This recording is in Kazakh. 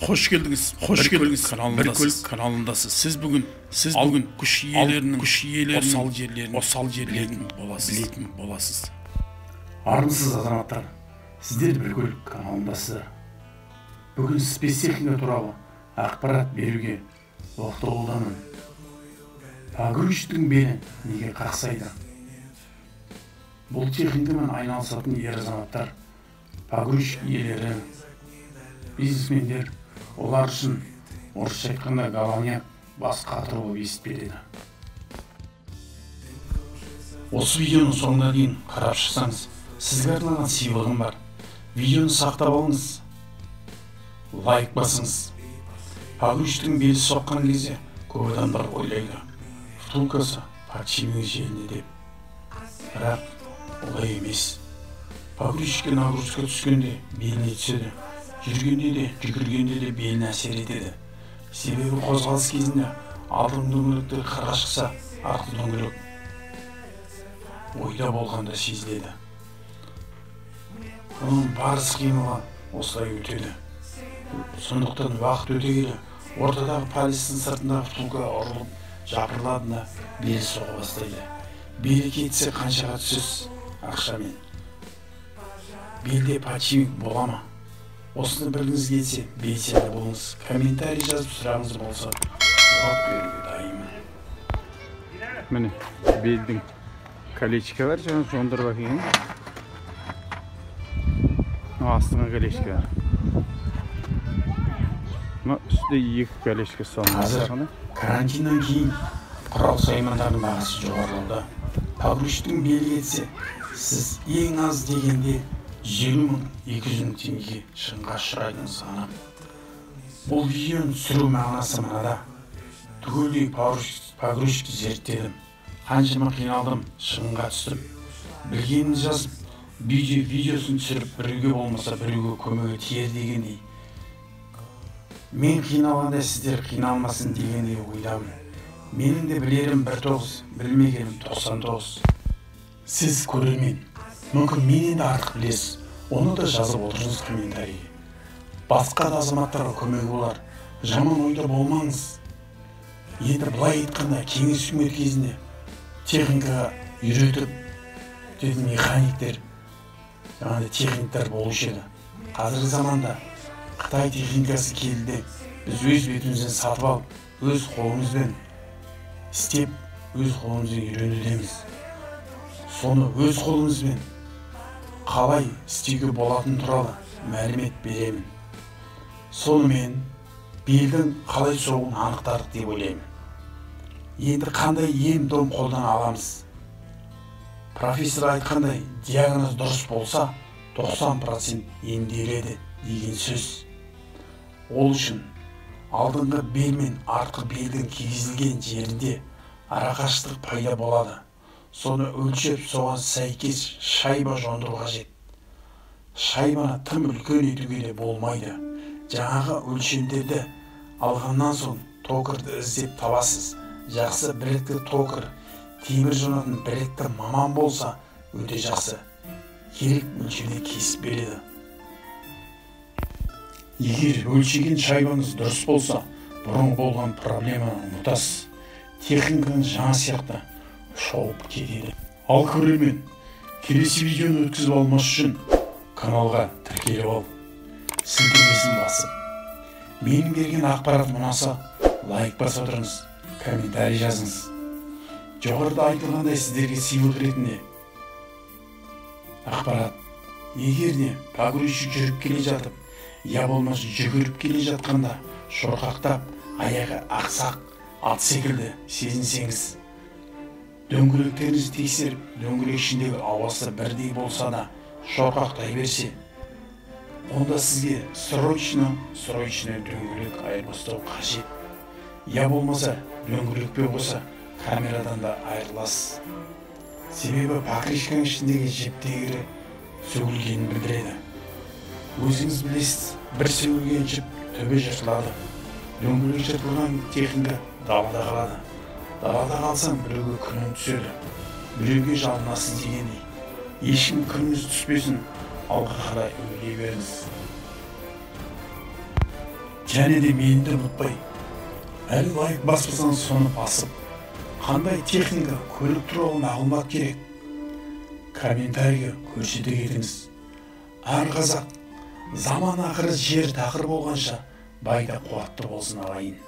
Қош келдіңіз. Қош келдіңіз. Бір көлік каналындасыз. Сіз бүгін күш иелерінің осал жерлерін білетін боласыз. Армысыз азаматтар, сіздер бір көлік каналындасыздар. Бүгін спецтехника туралы ақпарат беруге оқталудамын. Погрузчиктің белі неге қақсайды? Бұл техникамен айналысатын ер азаматтар, погрузчик иелері, бизнесмендер, олар үшін орысша айтқанда головняк, бас қатыру болып естіледі. Осы видеоның соңына дейін қарап шықсаңыз, сізге арналған сыйлығым бар. Видеоны сақтап алыңыз, лайк басыңыз. Погрузчиктің белі соққан кезде көп адамдар ойлайды, втулкасы подшипник желіне деп. Бірақ олай емес. Погрузчикке нагрузка түскенде беліне түседі. Жүргенде де, жүгіргенде де беліне әсер етеді. Себебі қозғалыс кезінде алдыңғы дөңгелектер қырға шықса, артқы дөңгелек ойда болғанда сезіледі. Оның барыс қимылы осылай өтеді. Сондықтан уақыт өте келе ортадағы палецтің сыртындағы втулка ұрылып жапырылады да белі соға бастайды. Белі кетсе қаншаға түсесіз ақшамен? Белде подшипник бола ма? Осыны білгіңіз келсе, белсенді болыңыз. Комментарий жазып сұрағыңыз болса, жауап беруге дайынмын. Міне, белдің колечка бар, жаңа жондырып әкелген. Астыңғы колечка бар. Мына үстінде екі колечка салынған. Қазір карантиннен кейін құрал саймандардың бағасы жоғарылауда. Погрузчиктің белі кетсе, сіз ең аз дегенде 150 мың, 200 мың теңгеге шығынға ұшырайтыныңыз анық. Бұл видеоны түсіру мағынасы мынада. Түгелдей погрузчикті зерттедім. Қаншама қиналдым, шығынға түстім. Білгенімді жазып, видеосын түсіріп, біреуге болмаса біреуге көмегі тиер дегендей. Мен қиналғанда сіздер қиналмасын дегендей ойдамын. Менің де білерім 1,9, білмегенім 99. Сіз көрермен, мүмкін менен де артық білесіз, оны да жазып отырыңыз комментарийге. Басқа да азаматтарға көмегі болар, жаман ойда болмаңыз. Енді былай айтқанда, кеңес үкіметі кезінде техникаға үйретіп, деді механиктер, жаңағыдай техниктер болушы еді. Қазіргі заманда Қытай техникасы келді, біз өз бетімізден сатып алып, өз қолымызбен істеп, өз қолымызбен үйренудеміз. Соны өз қолымызбен қалай істеуге болатын туралы мәлімет беремін. Сонымен белдің қалай соғуын анықтадық деп ойлаймын. Енді қандай ем-дом қолдана аламыз? Профессор айтқандай, диагноз дұрыс болса, 90% емделеді деген сөз. Ол үшін алдыңғы бел мен артқы белдің кигізілген жерінде арақашықтық пайда болады. Соны өлшеп, соған сәйкес шайба жондыру қажет. Шайбаны тым үлкен етуге де болмайды. Жаңағы өлшемдерді алғаннан соң токарды іздеп табасыз. Жақсы білікті токар, темір жонатын білікті маман болса өте жақсы. Керек өлшемде кесіп береді. Егер өлшеген шайбаңыз дұрыс болса, бұрын болған проблеманы ұмытасыз. Техникаңыз жаңа сияқты шауып кетеді. Ал көрермен, келесі видеоны өткізіп алмас үшін каналға тіркеліп ал, сілтемесін басып. Менің берген ақпаратым ұнаса, лайк басып отырыңыз, комментарий жазыңыз. Жоғарыда айтылғандай, сіздерге сыйлық ретінде ақпарат. Егер де погрузчик жүріп келе жатып, я болмаса жүгіріп келе жатқанда шорқақтап, аяғы ақсақ ат секілді сезінсеңіз, дөңгелектеріңізді тексеріп, дөңгелек ішіндегі ауасы бірдей болса да шорқақтай берсе, онда сізге срочно дөңгелек айырбастау қажет. Я болмаса дөңгелекпен қоса камерадан да айырыласыз. Себебі покрышканың ішіндегі жіптегірі сөгілгенін білдіреді. Өзіңіз білесіз, бір сөгілген жіп түбі жыртылады. Дөңгелек жыртылған техника далада қалады. Далада қалсаң, біреуге күнің түседі, біреуге жалынасыз дегендей. Ешкім күніңіз түспесін, алға қарай өрлей беріңіз. Және де мені де ұмытпай, әлі лайк баспасаңыз, соны басып, қандай техника, көлік туралы мағлұмат керек, комментарийге көрсете кетіңіз. Әр қазақ заман ақыры, жер тақыр болғанша бай да қуатты болсын, ағайын.